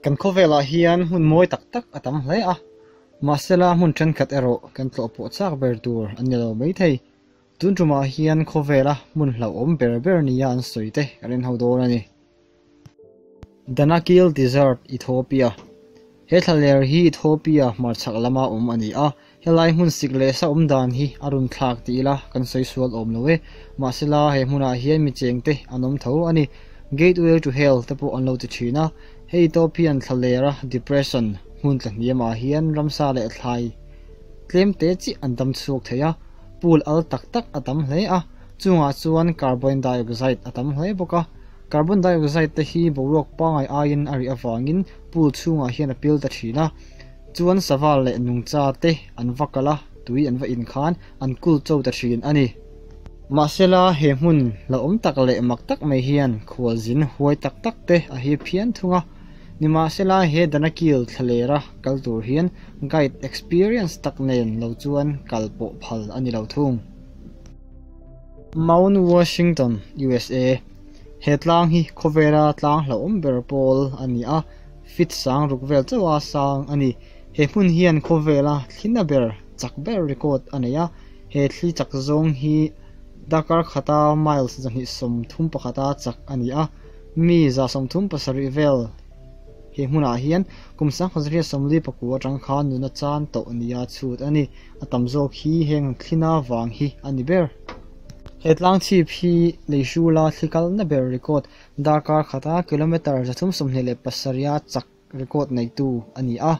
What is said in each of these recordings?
Kan khawvelah hian hmun mawi tak tak a tam hle a, mahsela hmun thenkhat erawh kan tlawh pawh chak ber tur an ni lo maithei. Tun tumah hian khawvela hmun hlauhawm ber ber nia an sawi te kan en ho dawn a ni. Danakil Desert, Ethiopia He thlaler hi Ethiopia hmarchhak lama awm a ni a, helai hmun sik leh sa awm dan hi a run thlak ti ila kan sawi sual awm lo e. Mahsela he hmunah hian mi chengte an awm tho a ni. Gateway to Hell te pawh an lo ti thin a, he Ethiopian thlalera depression hmun tlahniamah hian ramsa leh thlai tlem te chiah an dam chhuak thei a, pool al tak tak a tam hle a, chungah chuan carbon dioxide a tam hle bawk a. Carbon dioxide te hi boruak pangai aiin a rih avangin pool chhungah hian a pil ta thin a, chuan sava leh nungcha te an va kal a, tui an va in khan an kul cho ta thin a ni. Mahsela he hmun hlauhawm tak leh mak tak mai hian khualzin huai tak tak te a hip phian thung a, nimahsela he Danakil thlalera kal tur hian guide experience tak nen lo chuan kal pawh phal a ni lo thung. Mount Washington, USA, He tlang hi khawvela tlang hlauhawm ber pawl a ni a, feet sang ruk vel chauha sang a ni. He hmun hian khawvela thlina ber, chak ber record a nei a, he thli chak zawng hi darkar khata miles 231 a chak a ni a, mi 137 vel he hmunah hian kum 1944 atang khan nuna chan tawh nia chhut a ni. A tam zawk hi heng thlina vang hi a ni ber. He tlang chhip hi Leihrula thli kalna ber record darkar khata kilometre 327 a chak record neitu a ni a.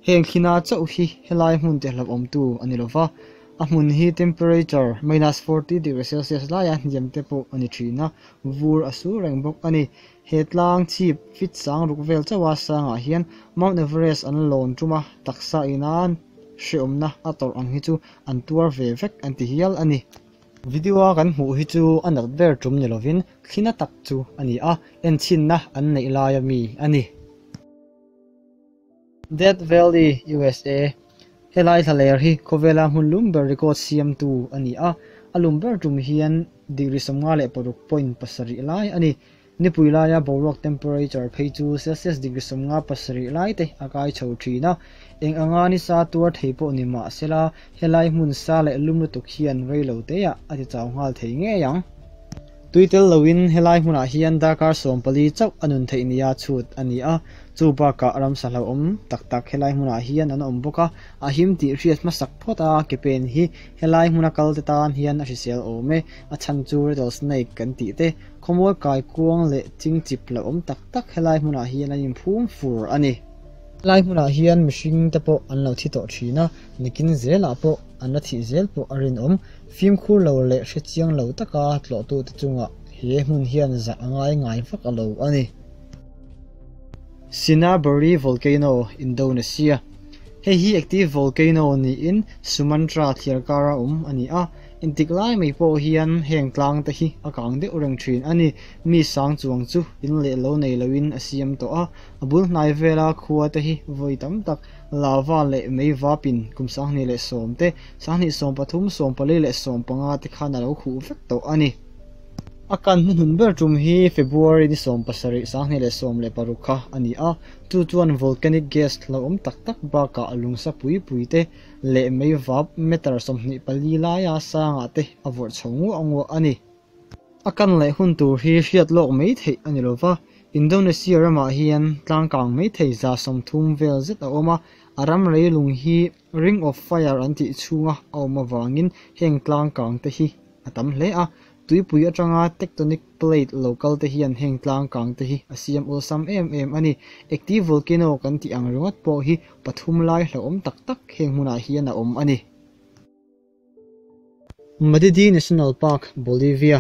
Heng thlina chauh hi helai hmun te hlauhawmtu a ni lova, a hmun hi temperature minus 40 degree celsius laia hniam te pawh a ni thin a, vur a sur reng bawk a ni. He tlang chhip feet sang ruk vel chauha sangah hian Mount Everest an lawn tum a, taksa ina hreawmna a tawrh ang hi chu an tuar ve vek an ti hial a ni. Video a kan hmuh hi chu a nat ber tum ni lovin thlina tak chu a ni a, enchhinna an neih laia mi a ni. Death Valley, USA, Helai thlaler hi khawvela hmun lum ber record siamtu a ni a, a lum ber tum hian degree 56.7 lai a ni. Nipui laia boruak temperature phei chu Celsius degree 57 lai te a kai chho thin a, eng anga nisa tuar thei pawh ni mah sela helai hmun sa leh lum lutuk hian rei lo teah a ti chau nghal thei ngei ang. Tui tel loin helai hmunah hian darkar 14 chauh a nun theih nia chhut a ni a, chu bakah ramsa hlauhawm tak tak helai hmunah hian an awm bawk a, a him tih hriat hmasak phawt a ke pen hi helai hmuna kal te tan hian a hrisel awm e, a chhan chu rattlesnake kan tih te Khawmual kai kuang leh chingchip hlauhawm tak tak helai hmunah hian an inphum fur a ni. Helai hmunah hian mihring te pawh an lo thi tawh thin a, nikin zelah pawh an la thih zel pawh a rinawm. Fimkhur lo leh hrechiang lo taka tlawhtute chungah he hmun hian zah a ngai ngai vak a lo a ni. Sinabari Volcano, Indonesia Hei hi active volcano niin Sumatra thliarkara awm a ni a, Intik lai mai pawh hian heng tlang te hi a kang deuh reng thin a ni. Mi sang chuang chu in leh lo nei loin a siam tawh a, a bul hnai vela khua te hi vawi tam tak lava leh mei vapin kum 2010 te, 2013, 14 leh 15 te khan a lo khuh vek tawh a ni. A kan hnuhnun ber tum hi February ni 17, 2016 kha a ni a, chu chuan volcanic gas hlauhawm tak tak bakah lungsa pui pui te leh mei vap meter 24 laia sangah te a vawrh chho nguah nguah a ni. A kan leh hun tur hi hriat lawk mai theih a ni lova, Indonesia ramah hian tlangkang mai thei 30 vel zet a awm a, a ram leilung hi Ring of Fire an tih chhunga a awm avangin heng tlangkang te hi a tam hle a, tuipui atanga tectonic plate lo kal te hian heng tlangkang te hi a siam awlsam em em a ni. Active volcano kan tih ang ringawt pawh hi pathum lai hlauhawm tak tak heng hmunah hian a awm a ni. Madidi National Park, Bolivia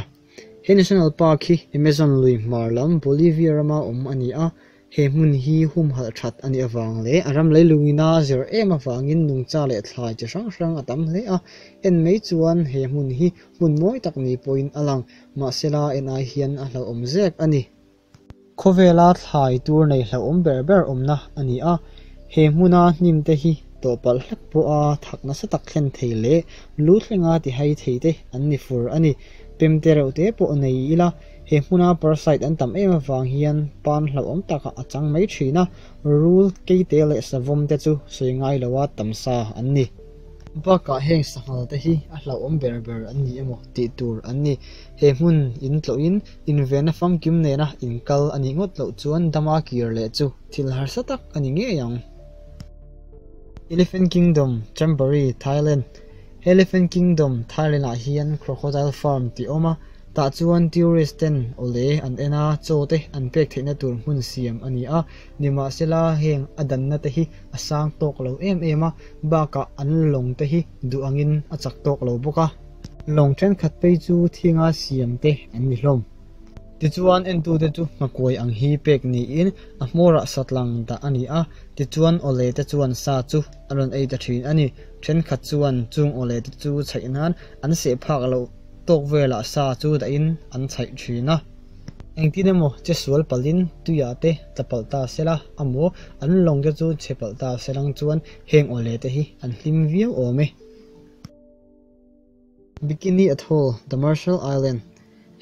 He National Park hi Amazon lui hmar lam Bolivia rama awm a ni a, he hmun hi humhalh that a nih avang leh a ram leilungina zir em avangin nungcha leh thlai chi hrang hrang a tam hle a, en mai chuan he hmun hi hmun mawi tak ni pawhin a lang, mahsela en ai hian a hlauhawm zek a ni. Khawvela thlai tur nei hlauhawm ber ber awmna a ni a, he hmuna hnim te hi tawhpalh hlek pawha thak nasa tak thlen thei leh lu thlenga tihai thei te an ni fur a ni. Pem te reuh te pawh nei ila. He hmuna parasite an tam em avang hian pan hlauhawm takah a chang mai thin a, rul, keite leh savawm te chu sawi ngai loa tam sa an ni. Bakah heng sanghal te hi a hlauhawm ber ber an ni emaw tih tur an ni. He hmun in tlawhin invenna famkim nena inkal a nih ngawt loh chuan dama kir leh chu thil harsa tak a ni ngei ang. Elephant Kingdom, Chambari, Thailand Elephant Kingdom, Thailand ah hian Crocodile Farm tih awm a, tah chuan tourist ten awle an en a, chaw te an pek theihna tur hmun siam a ni a, nimahsela heng a danna te hi a sang tawk lo em em a, bakah an lawng te hi duh angin a chak tawk lo bawk a. Lawng thenkhat phei chu thinga siam te an ni hlawm. Tichuan entute chu hmakuai ang hi pek niin a hmawrah satlang dah a ni a, tichuan awle te chuan sa chu a rawn ei ta thin a ni. Thenkhat chuan chung awle te chu chhaih nan an seh phak loh tawk velah sa chu dahin an chhaih thin a. Engtin emaw che sual palhin tuiah te tla palh ta sela amaw an lawng te chu chhe palh ta selang chuan heng awle te hi an hlim viau awm e. Bikini Atoll, The Marshall Island,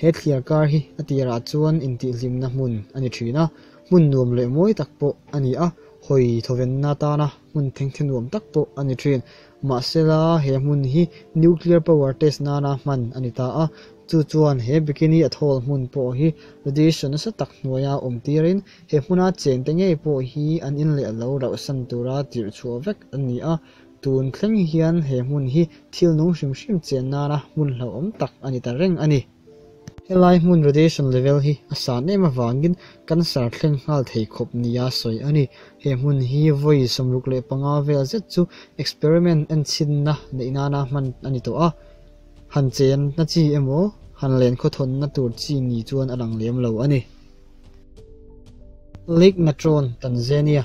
He thliar kar hi a tirah chuan intihhlimna hmun a ni thin a, hmun nuam leh mawi tak pawh a ni a, hawi thawvenna atana hmun thengthe nuam tak pawh a ni thin. Mahsela, he hmun hi nuclear power test nana hman a ni ta a, chu chuan he Bikini Atoll hmun pawh hi radiation nasa tak hnuaia awm tirin he hmuna chengte ngei pawh hi an in leh lo rauhsan tura tirhchhuah vek a ni a, Tun thleng hian he hmun hi thil nung hrim hrim chen nana hmun hlauhawm tak a ni ta reng a ni. Helai hmun radiation level hi a san em avangin cancer thleng nghal thei khawp nia sawi a ni. He hmun hi vawi 65 vel zet chu experiment enchhinna neih nana hman a ni tawh a, han chenna chi emaw han len khawthawnna tur chi ni chuan a lang lem lo a ni. Lake Natron, Tanzania,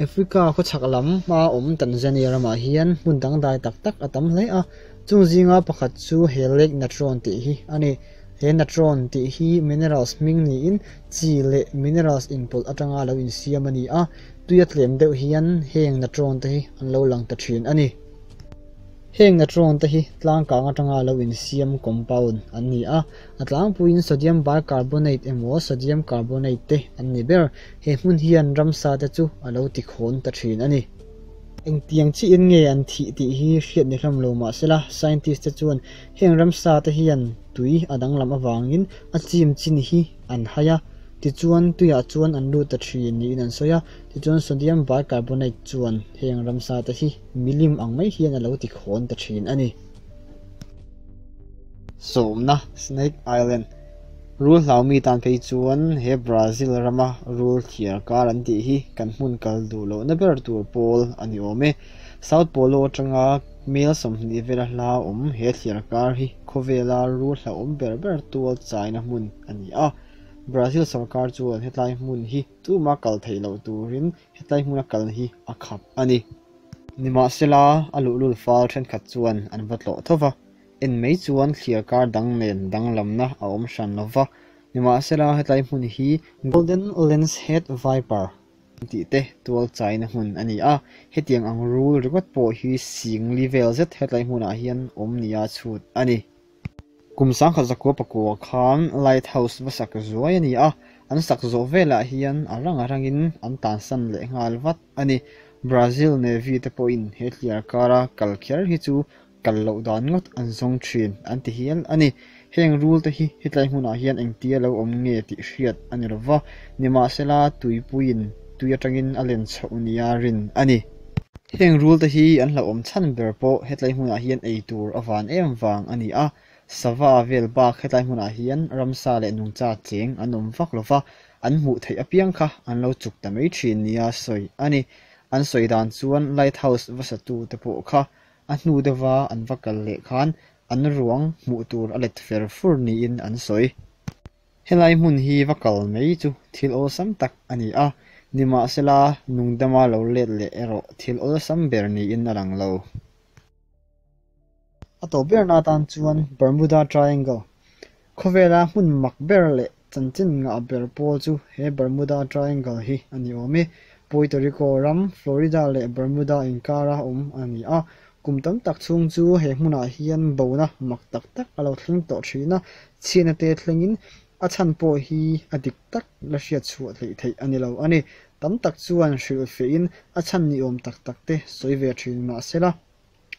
Africa khawchhak lam hma awm Tanzania ramah hian hmun dangdai tak tak a tam hle a, chung zinga pakhat chu he Lake Natron tih hi a ni. He Natron tih hi minerals hming niin chi leh minerals inpawlh atanga lo insiam a ni a, tui a tlem deuh hian heng Natron te hi an lo lang ta thin a ni. Heng natron te hi tlangkang atanga lo insiam compound an ni a, a tlangpuiin sodium bicarbonate emaw sodium carbonate te an ni ber. He hmun hian ramsa te chu a lo tikhawn ta thin a ni. Engtiang chiin nge an thih tih hi hriat ni hlawm lo mahsela scientist te chuan heng ramsa te hian tui a danglam avangin a chim chin hi an hai a, tichuan tuiah chuan an lut ta thin niin an sawi a, tichuan sodium bicarbonate chuan heng ramsa te hi milim ang mai hian a lo ti khawn ta thin a ni. Sawmna, Snake Island, Rul hlaumi tan phei chuan he Brazil rama rul thliar kar an tih hi kan hmun kal duh lohna ber tur pawl a ni awm e. South Polo atanga mel 20 vela hla awm he thliar kar hi khawvela rul hlauhawm ber ber tual chaina hmun a ni a. Brazil sorkar chuan hetlai hmun hi tuma kal theih loh turin Hetlai hmuna kal hi a khap a ni. Nimahsela, a luhlul fal thenkhat chuan an va tlawh tho va, en mai chuan thliar kar dang nen danglamna a awm hran lo va. Nimahsela, hetlai hmun hi Golden Lancehead Viper tih te tual chaina hmun a ni a, hetiang ang rul ringawt pawh hi singli vel zet hetlai hmunah hian awm nia chhut a ni. Kum 1909 khan Lighthouse va sak zuai a ni a, an sak zawh velah hian a rang a rangin an tansan leh nghal vat a ni. Brazil Navy te pawhin he thliar kara kal kher hi chu kal loh dan ngawt an zawng thin an ti hial a ni. Heng rul te hi hetlai hmunah hian engtia lo awm nge tih hriat a ni lova, nimahsela tuipuiin tui atangin a len chhoh nia rin a ni. Heng rul te hi an hlauhawm chhan ber pawh hetlai hmunah hian ei tur a van em vang a ni a, sava vel bak hetlai hmunah hian ramsa leh nungcha cheng an awm vak lova, an hmuh theih apiang kha an lo chuk ta mai thin nia sawi a ni. An sawi dan chuan lighthouse va satu te pawh kha a hnu deuha an va kal leh khan an ruang hmuh tur a let fer fur niin an sawi. Helai hmun hi va kal mai chu thil awlsam tak a ni a, nimahsela nungdama lo let leh erawh thil awlsam ber niin a lang lo. A tawp berna atan chuan Bermuda Triangle, khawvela hmun mak ber leh chanchin ngah ber pawl chu he Bermuda Triangle hi a ni awm e. Puerto Rico ram, Florida leh Bermuda inkara awm a ni a, kum tam tak chhung chu he hmunah hian bona mak tak tak a lo thleng tawh thin a, chhiatna te thlengin A chhan pawh hi a dik tak la hriat chhuah hleih theih a ni lo a ni. Tam tak chuan hrilhfiahin a chhan ni awm tak tak te sawi ve thin mah sela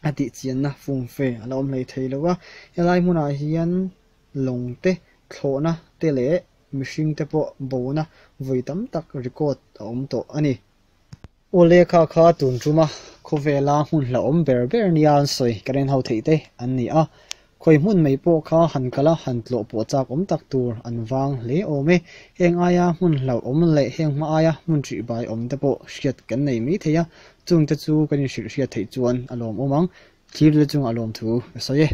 a tihchianna fumfe a la awm hlei thei lo a. Helai hmunah hian lawng te, thlawhna te leh mihring te pawh bona vawi tam tak record a awm tawh a ni. Awle kha kha tun tuma khawvela hmun hlauhawm ber ber nia an sawi ka ren ho theih te an ni a, khawi hmun mai pawh kha han kal a han tlawh pawh chak awm tak tur an vang hle awm e. Heng aia hmun hlauhawm leh heng hma aia hmun ṭihbai awm te pawh hriat kan nei mai thei a, chungte chu kan inhrilh hriat theih chuan a lawmawm ang. Thlir le chunga lawmthu ka sawi e.